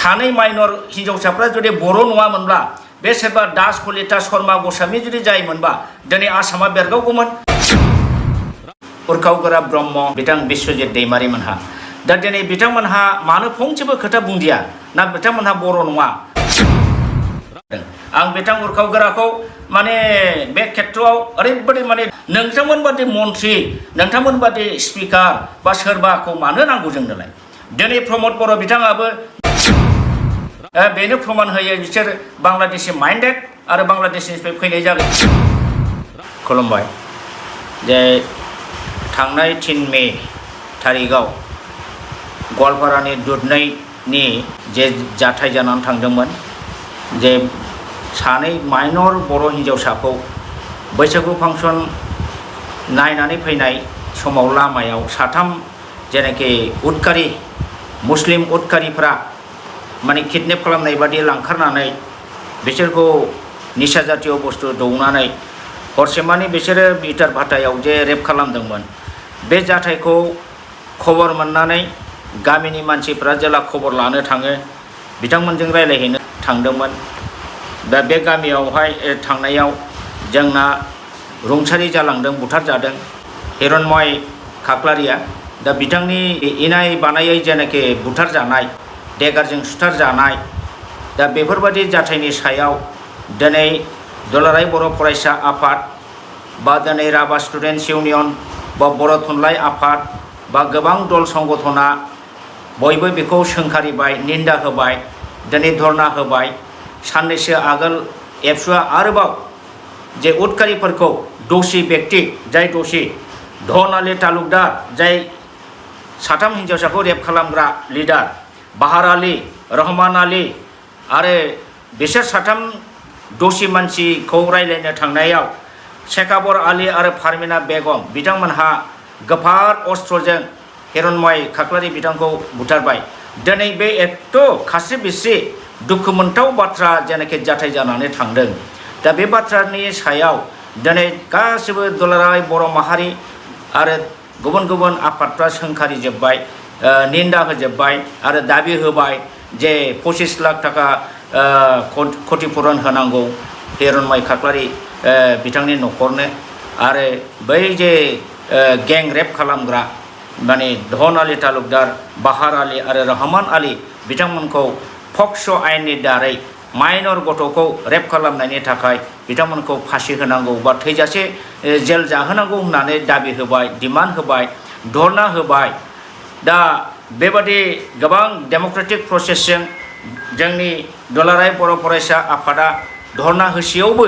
सानै माइनर हिनजावसाफ्रा जुदि बर' नङामोनब्ला बे सोरबा दास कलिता शर्मा गस्वामी जुदि जायोमोनबा दिनै आसामा बेरगावगौमोन। उरखाव गोरा ब्रह्म बिथां बिश्वजित दैमारि मोनहा दा दिनै बिथांमोनहा मानो फंसेबो खोथा बुंदिया ना बिथांमोनहा बर' नङा। आं बिथां उरखाव गोराखौ माने बे खेत्रआव ओरैबायदि माने नोंथांमोन बादि मन्त्रि नोंथांमोन बादि स्पिकार बा सोरबाखौ मानो नांगौ जोंनोलाय। दिनै प्रमद बर' बिथाङाबो बेनो प्रमान होयो बिसोर बांलादेशि माइन्डेड आरो बांलादेशनिफ्राय फैनाय जागोन। खुलुमबाय जे थांनाय 3 मे थारिखआव गवालपारानि दुधनैनि जे जाथाय जानानै थांदोंमोन जे सानै माइनर बर' हिनजावसाखौ बैसागु फांसन नायनानै फैनाय समाव लामायाव साथाम जेनाखि उदखारि मुस्लिम उदखारिफ्रा माने किडनेप खालामनाय बादि लांखारनानै बिसोरखौ निसा जातीय बुस्थु दौनानै हरसेमानि बिसोरो इटार भाटायाव जे रेप खालामदोंमोन। बे जाथायखौ खबर मोननानै गामिनि मानसिफ्रा जेला खबर लानो थाङो बिथांमोनजों रायलायहैनो थांदोंमोन। दा बे गामियावहाय थांनायाव जोंना रुंसारि जालांदों बुथारजादों हिरण्मय खाख्लारिया। दा बिथांनि इनाय बानायै जेनाखि बुथारजानाय देगारजों सुथारजानाय दा बेफोरबायदि जाथायनि सायाव दिनै दुलाराय बर' फरायसा आफाद बा दिनै राभा स्टुडेन्टस इउनियन बा बर' थुनलाइ आफाद बा गोबां दल संगठना बयबो बेखौ सोंखारिबाय निन्दा होबाय दिनै धरना होबाय। साननैसो आगोल एबसुआ आरोबाव जे उदखारिफोरखौ दोषी व्यक्ति जाय दोषी धन आली तालुकदार जाय साथाम हिनजावसाखौ रेप खालामग्रा लिडार बाहार आली रहमान आली आरो बिसोर साथाम दोषी मानसिखौ रायलायनो थांनायाव शेखाबर आली आरो फारमिना बेगम बिथांमोनहा गोफार अस्त्रजों हिरण्मय खाख्लारि बिथांखौ बुथारबाय। दिनै बे एथ' खास्रि बिस्रि दुखु मोनथाव बाथ्रा जेनाखि जाथाय जानानै थांदों। दा बे बाथ्रानि सायाव दिनै गासिबो दुलाराय बर' माहारि आरो गुबुन गुबुन आफादफ्रा सोंखारिजोब्बाय निन्दा होजोब्बाय आरो दाबि होबाय जे 25 लाख थाखा क्षतिपुरन होनांगौ हिरण्मय खाख्लारि बिथांनि न'खरनो आरो बै जे गें रेप खालामग्रा माने धन आली तालुकदार बाहार आली आरो रहमान आली बिथांमोनखौ पक्स' आयेननि दारै माइनर गथ'खौ रेप खालामनायनि थाखाय बिथांमोनखौ फासि होनांगौ बा थैजासे जेल जाहोनांगौ होननानै दाबि होबाय डिमान्ड होबाय धरना होबाय। दा बेबादि गोबां डेम'क्रेटिक प्रसेसजों जोंनि दुलाराय बर' फरायसा आफादा धरना होसेयावबो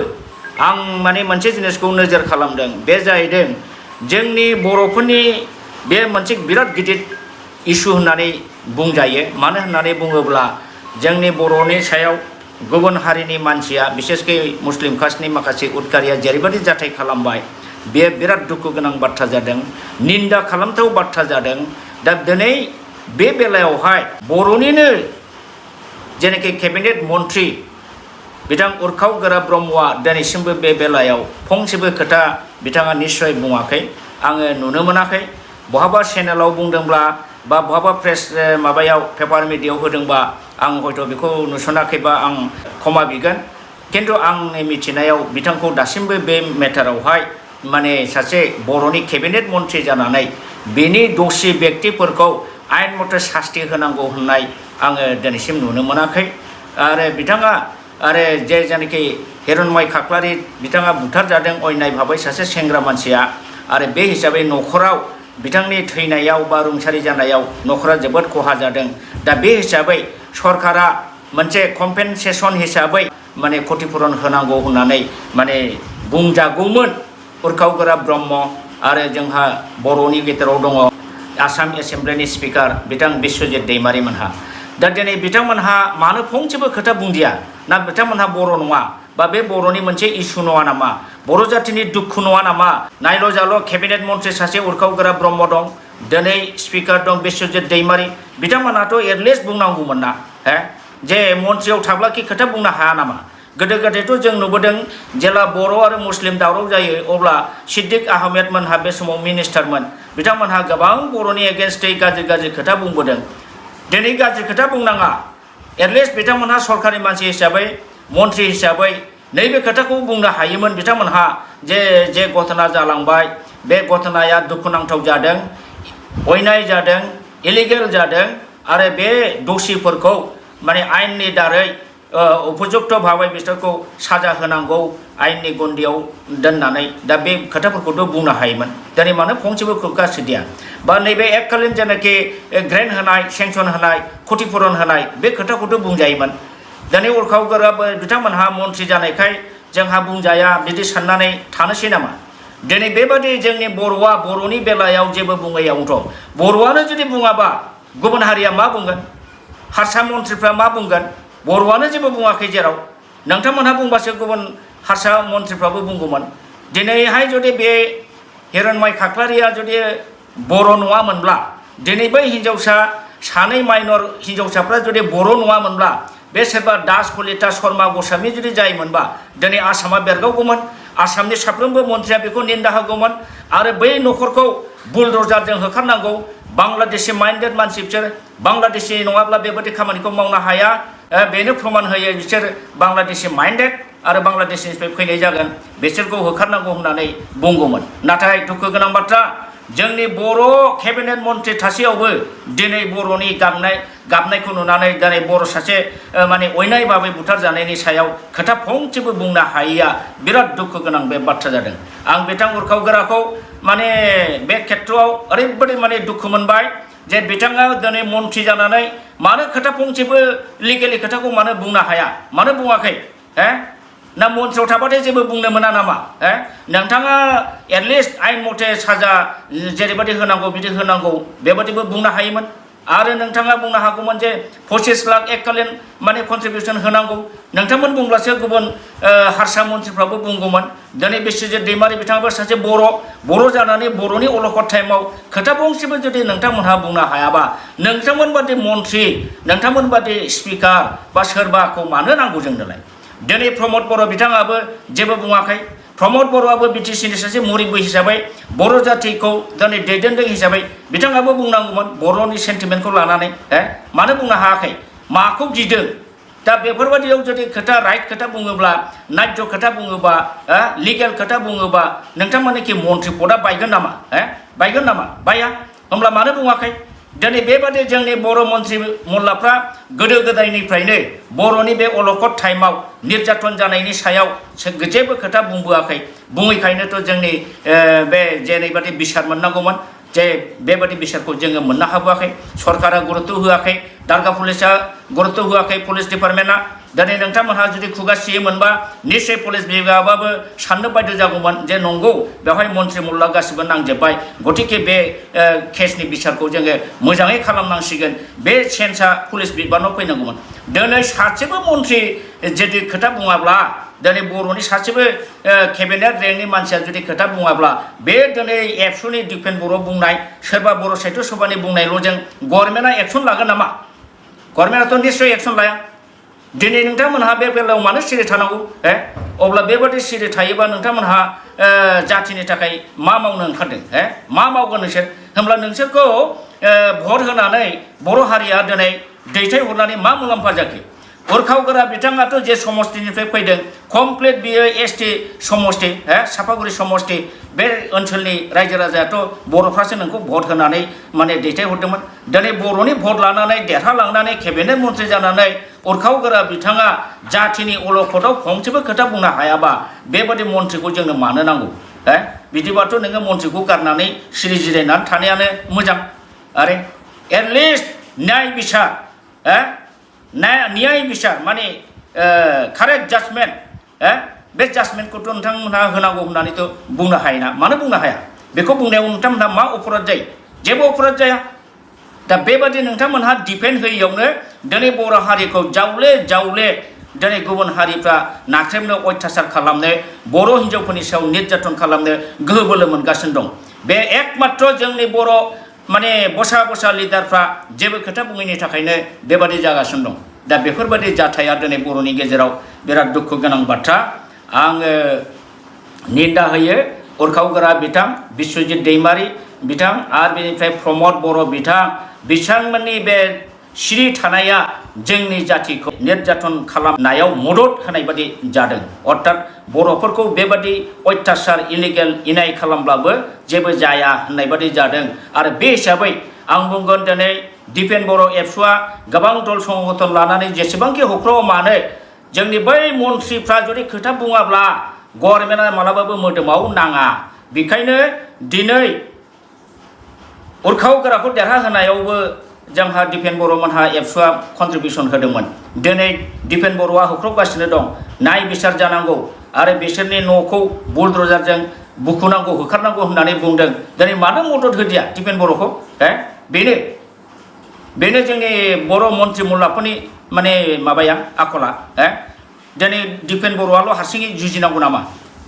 आं माने मोनसे जिनिसखौ नोजोर खालामदों बे जाहैदों जोंनि बर'फोरनि बे मोनसे बिराद गिदिर इस्यु होननानै बुंजायो। मानो होननानै बुङोब्ला जोंनि बर'नि सायाव गुबुन हारिनि मानसिया बिसेसकै मुस्लिम कास्टनि माखासे उदखारिया जेरैबायदि जाथाय खालामबाय बे बिराद दुखु गोनां बाथ्रा जादों निन्दा खालामथाव बाथ्रा जादों। दा दिनै बे बेलायावहाय बर'निनो जेनाखि केबिनेट मन्त्रि बिथां उरखाव गोरा ब्रह्मआ दिनैसिमबो बे बेलायाव फंसेबो खोथा बिथाङा निस्सय बुङाखै आङो नुनो मोनाखै। बहाबा चेनेलाव बुंदोंब्ला बा बहाबा प्रेस माबायाव पेपार मिडियायाव होदोंबा आं हयथ' बेखौ नुसनाखैबा आं क्षमा बिगोन। खिन्थु आंनि मिथिनायाव बिथांखौ दासिमबो बे मेटारावहाय माने सासे बर'नि केबिनेट मन्त्रि जानानै बेनि दोषी व्यक्तिफोरखौ आयेन मथे सास्ति होनांगौ होननाय आङो दिनैसिम नुनो मोनाखै। आरो बिथाङा आरो जे जायनाखि हिरण्मय खाख्लारि बिथाङा बुथारजादों अयनाय भाबै सासे सेंग्रा मानसिया आरो बे हिसाबै न'खराव बिथांनि थैनायाव बा रुंसारि जानायाव न'खरा जोबोद खहा जादों। दा बे हिसाबै सरकारा मोनसे कम्पेनसेसन हिसाबै माने क्षतिपुरन होनांगौ होननानै माने बुंजागौमोन उरखाव गोरा ब्रह्म आरो जोंहा बर'नि गेजेराव दङ आसाम एसेमब्लिनि स्पिकार बिथां बिश्वजित दैमारि मोनहा। दा दिनै बिथांमोनहा मानो फंसेबो खोथा बुंदिया ना बिथांमोनहा बर' नङा बा बे बर'नि मोनसे इस्यु नङा नामा बर' जाथिनि दुखु नङा नामा। नायल' जाल' केबिनेट मन्त्रि सासे उरखाव गोरा ब्रह्म दं दिनै स्पिकार दं बिश्वजित दैमारि बिथांमोनहाथ' एटलिस्ट बुंनांगौमोन ना जे मन्त्रियाव थाब्ला कि खोथा बुंनो हाया नामा। गोदो गोदायथ' जों नुबोदों जेला बर' आरो मुस्लिम दावराव जायो अब्ला सिद्दिक आहमेद मोनहा बे समाव मिनिस्टारमोन बिथांमोनहा गोबां बर'नि एगेन्स्टै गाज्रि गाज्रि खोथा बुंबोदों। दिनै गाज्रि खोथा बुंनाङा एटलिस्ट बिथांमोनहा सरकारि मानसि हिसाबै मन्त्रि हिसाबै नैबे खोथाखौ बुंनो हायोमोन बिथांमोनहा जे घटना जालांबाय बे घटनाया दुखुनांथाव जादों अयनाय जादों इलिगेल जादों आरो बे दोषिफोरखौ माने आयेननि दारै उपयुक्त भाबै बिसोरखौ साजा होनांगौ आयेननि गन्दियाव दोननानै दा बे खोथाफोरखौथ' बुंनो हायोमोन दिनै मानो फंसेबो खुगासिदिया बा नैबे एककालीन जेनाखि ग्रेन्ट होनाय सेंसन होनाय क्षतिपूरण होनाय बे खोथाखौथ' बुंजायोमोन दिनै उरखाव गोरा बिथांमोनहा मन्त्रि जानायखाय जोंहा बुंजाया बिदि साननानै थानोसै नामा दिनै बेबादि जोंनि बर'आ बर'नि बेलायाव जेबो बुङैयावथ' बर'आनो जुदि बुङाबा गुबुन हारिया मा बुंगोन हारसा मन्थ्रिफ्रा मा बुंगोन बर'आनो जेबो बुङाखै जेराव नोंथांमोनहा बुंबासो गुबुन हारसा मन्थ्रिफ्राबो बुंगौमोन दिनैहाय जुदि बे हिरण्मय खाख्लारिया जुदि बर' नङामोनब्ला दिनै बै हिन्जावसा सानै माइनर हिन्जावसाफ्रा जुदि बर' नङामोनब्ला बे सोरबा दास कलिता शर्मा गस्वामी जुदि जायोमोनबा दिनै आसामा बेरगावगौमोन आसामनि साफ्रोमबो मन्थ्रिया बेखौ निन्दा होगौमोन आरो बै न'खरखौ बुलडजारजों होखारनांगौ बांलादेशि माइन्डेड मानसि बिसोर बांलादेशि नङाब्ला बेबादि खामानिखौ मावनो हाया बेनो प्रमाण होयो बिसोर बांलादेशि माइन्डेड आरो बांलादेशनिफ्राय फैनाय जागोन बिसोरखौ होखारनांगौ होननानै बुंगौमोन नाथाय दुखु गोनां बाथ्रा जोंनि बर' केबिनेट मन्थ्रि थासेयावबो दिनै बर'नि गाबनायखौ नुनानै दिनै बर' सासे माने अयनाय भाबै बुथारजानायनि सायाव खोथा फंसेबो बुंनो हायैया बिराद दुखु गोनां बे बाथ्रा जादों आं बिथां उरखाव गोराखौ माने बे खेथ्रआव ओरैबायदि माने दुखु मोनबाय जे बिथाङा दिनै मन्थ्रि जानानै मानो खोथा फंसेबो लिगेलि खोथाखौ मानो बुंनो हाया मानो बुङाखै ना मन्थ्रियाव थाबाथाय जेबो बुंनो मोना नामा नोंथाङा एटलिस्ट आयेन मथे साजा जेरैबायदि होनांगौ बिदि होनांगौ बेबादिबो बुंनो हायोमोन आरो नोंथाङा बुंनो हागौमोन जे 25 लाख एककालीन माने कन्ट्रिबिउसन होनांगौ नोंथांमोन बुंब्लासो गुबुन हारसा मन्थ्रिफ्राबो बुंगौमोन दिनै बिश्वजित दैमारि बिथाङाबो सासे बर' जानानै बर'नि अलखद टाइमाव खोथा फंसेबो जुदि नोंथांमोनहा बुंनो हायाबा नोंथांमोन बादि मन्थ्रि नोंथांमोन बादि स्पिकार बा सोरबाखौ मानो नांगौ जोंनोलाय दिनै प्रमद बर' बिथाङाबो जेबो बुङाखै प्रमद बर'आबो बिटिसिनि सासे मुरिबो हिसाबै बर' जातिखौ दिनै दैदेनदों हिसाबै बिथाङाबो बुंनांगौमोन बर'नि सेन्टिमेन्टखौ लानानै मानो बुंनो हायाखै माखौ गिदों दा बेफोरबायदियाव जुदि खोथा राइट खोथा बुङोब्ला नायज खोथा बुङोबा लिगेल खोथा बुङोबा नोंथांमोननिखि मन्थ्रि पदआ बायगोन नामा बायगोन नामा बाया होमब्ला मानो बुङाखै दिनै बेबादि जोंनि बर' मन्थ्रि मल्लाफ्रा गोदो गोदायनिफ्रायनो बर'नि बे अलखद टाइमाव निर्यातन जानायनि सायाव जेबो खोथा बुंबोआखै बुङैखायनोथ' जोंनि बे जेरैबादि बिसार मोननांगौमोन जे बेबादि बिसारखौ जोङो मोननो हाबोआखै सरकारा गुरुत्व होआखै दारगा पुलिसा गुरुत्व होआखै पुलिस डिपार्टमेन्टआ दिनै नोंथांमोनहा जुदि खुगा सियोमोनबा निश्चय पुलिस बिभागाबो साननो बायद' जागौमोन जे नंगौ बेवहाय मन्थ्रि मल्ला गासिबो नांजोब्बाय गतिके बे केसनि बिसारखौ जोङो मोजाङै खालामनांसिगोन बे सेन्सआ पुलिस बिबानाव फैनांगौमोन दिनै सासेबो मन्थ्रि जुदि खोथा बुङाब्ला दिनै बर'नि सासेबो केबिनेट रेंकनि मानसिया जुदि खोथा बुङाब्ला बे दिनै एबसुनि दिपेन बर' बुंनाय सोरबा बर' साहित्य सभानि बुंनायल'जों गभर्नमेन्टआ एक्सन लागोन नामा गभर्नमेन्टआथ' निश्चय एक्सन लाया दिनै नोंथांमोनहा बे बेलायाव मानो सिरि थानांगौ अब्ला बेबादि सिरि थायोबा नोंथांमोनहा जातिनि थाखाय मा मावनो ओंखारदों मा मावगोन नोंसोर होमब्ला नोंसोरखौ भट होनानै बर' हारिया दिनै दैथायहरनानै मा मुलाम्फा जाखो उरखाव गोरा बिथाङाथ' जे समस्तिनिफ्राय फैदों कमप्लिट बियो ST समस्ति सापागुरि समस्ति बे ओनसोलनि रायजो राजायाथ' बर'फ्रासो नोंखौ भट होनानै माने दैथायहरदोंमोन दिनै बर'नि भट लानानै देरहालांनानै केबिनेट मन्थ्रि जानानै उरखाव गोरा बिथाङा जातिनि अलखदाव फंसेबो खोथा बुंनो हायाबा बेबादि मन्थ्रिखौ जोंनो मानो नांगौ बिदिबाथ' नोङो मन्थ्रिखौ गारनानै सिरि जिरायनानै थानायानो मोजां आरो एटलिस्ट न्याय बिसार न्याय बिसार माने कारेक्ट जाजमेन्ट बे जाजमेन्टखौथ' नोंथांमोनहा होनांगौ होननानैथ' बुंनो हायोना मानो बुंनो हाया बेखौ बुंनायाव नोंथांमोनहा मा अपराध जायो जेबो अपराध जाया दा बेबादि नोंथांमोनहा डिफेन्ड होयैयावनो दिनै बर' हारिखौ जावले दिनै गुबुन हारिफ्रा नाख्रेबनो अयथासार खालामनो बर' हिन्जावफोरनि सायाव निर्यातन खालामनो गोहो बोलो मोनगासिनो दं बे एकमात्र जोंनि बर' माने बसा लिडारफ्रा जेबो खोथा बुङैनि थाखायनो बेबादि जागासिनो दं दा बेफोरबादि जाथाया दिनै बर'नि गेजेराव बिराद दुखु गोनां बाथ्रा आङो निन्दा होयो उरखाव गोरा बिथां बिश्वजित दैमारि बिथां आरो बेनिफ्राय प्रमद बर' बिथां बिथांमोननि बे सिरि थानाया जोंनि जातिखौ निर्यातन खालामनायाव मदद होनाय बादि जादों अर्थात बर'फोरखौ बेबादि अत्याचार इलिगेल इनाय खालामब्लाबो जेबो जाया होननाय बादि जादों आरो बे हिसाबै आं बुंगोन दिनै दिपेन बर' एबसुआ गोबां दल संगठन लानानै जेसेबांखि हख्राव मानो जोंनि बै मन्थ्रिफ्रा जुदि खोथा बुङाब्ला गभर्नमेन्टआ मालाबाबो मोदोमाव नाङा बेखायनो दिनै उरखाव गोराखौ देरहाहोनायावबो जोंहा दिपेन बर'मोनहा एबसुआ कन्ट्रिबिउसन होदोंमोन दिनै दिपेन बर'आ होख्रावगासिनो दं नाय बिसार जानांगौ आरो बिसोरनि न'खौ बुलडजारजों बुखुनांगौ होखारनांगौ होननानै बुंदों दिनै मानो मदद होदिया दिपेन बर'खौ बेनो जोंनि बर' मन्त्रि मुलाफोरनि माने माबाया आखला दिनै दिपेन बर'आल' हारसिङै जुजिनांगौ नामा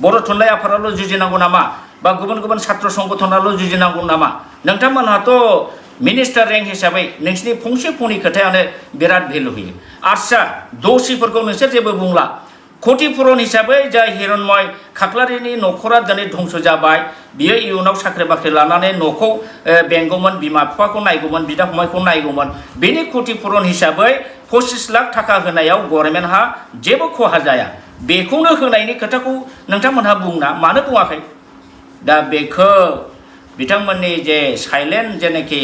बर' थुनलाइ आफादाल' जुजिनांगौ नामा बा गुबुन गुबुन छात्र संगठनाल' जुजिनांगौ नामा नोंथांमोनहाथ' मिनिस्टार रेंक हिसाबै नोंसिनि फंसे फंनै खोथायानो बिराद भेलु होयो आच्छा दसिफोरखौ नोंसोर जेबो बुंला क्षतिपुरन हिसाबै जाय हिरण्मय खाख्लारिनि न'खरा दिनै धंस जाबाय बियो इयुनाव साख्रि बाख्रि लानानै न'खौ बेंगौमोन बिमा बिफाखौ नायगौमोन बिदा फंबायखौ नायगौमोन बेनि क्षतिपुरन हिसाबै 25 लाख थाखा होनायाव गभर्नमेन्टहा जेबो खहा जाया बेखौनो होनायनि खोथाखौ नोंथांमोनहा बुंना मानो बुङाखै दा बेखौ बिथांमोननि जे साइलेन्ट जेनाखि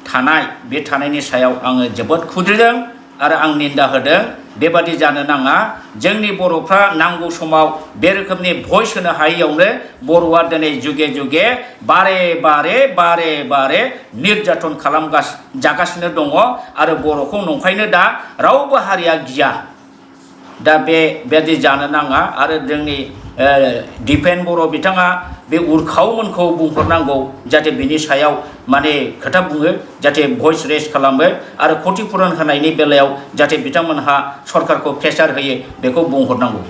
थानाय बे थानायनि सायाव आङो जोबोद खुद्रिदों आरो आं निन्दा होदों बेबादि जानो नाङा जोंनि बर'फ्रा नांगौ समाव बे रोखोमनि भइस होनो हायैयावनो बर'आ दिनै जुगे जुगे बारे बारे निर्यातन जागासिनो दङ आरो बर'खौ नंखायनो दा रावबो हारिया गिया दा बेबादि जानो नाङा आरो जोंनि दिपेन बर' बिथाङा बे उरखावमोनखौ बुंहरनांगौ जाहाथे बिनि सायाव माने खोथा बुङो जाहाथे भइस रेज खालामो आरो क्षतिपुरन होनायनि बेलायाव जाहाथे बिथांमोनहा सरकारखौ प्रेसार होयो बेखौ बुंहरनांगौ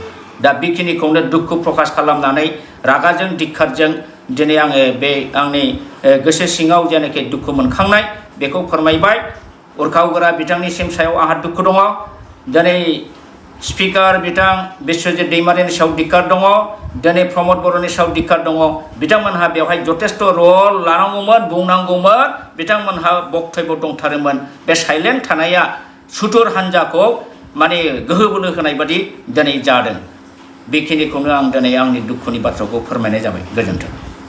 दा बेखिनिखौनो दुखु प्रकाश खालामनानै रागाजों दिक्खारजों दिनै आङो बे आंनि गोसो सिङाव जेनाखि दुखु मोनखांनाय बेखौ फोरमायबाय उरखावगोरा बिथांनिसिम सायाव आंहा दुखु दङ दिनै स्पिकार बिथां बिश्वजित दैमारिनि सायाव दिक्कार दङ दिनै प्रमद बर'नि सायाव दिक्कार दङ बिथांमोनहा बेवहाय जथेस्थ रल लानांगौमोन बुंनांगौमोन बिथांमोनहा बक्तब्य दंथारोमोन बे साइलेन्ट थानाया सुथुर हान्जाखौ माने गोहो बोलो होनाय बादि दिनै जादों बेखिनिखौनो आं दिनै आंनि दुखुनि बाथ्राखौ फोरमायनाय जाबाय गोजोन्थों।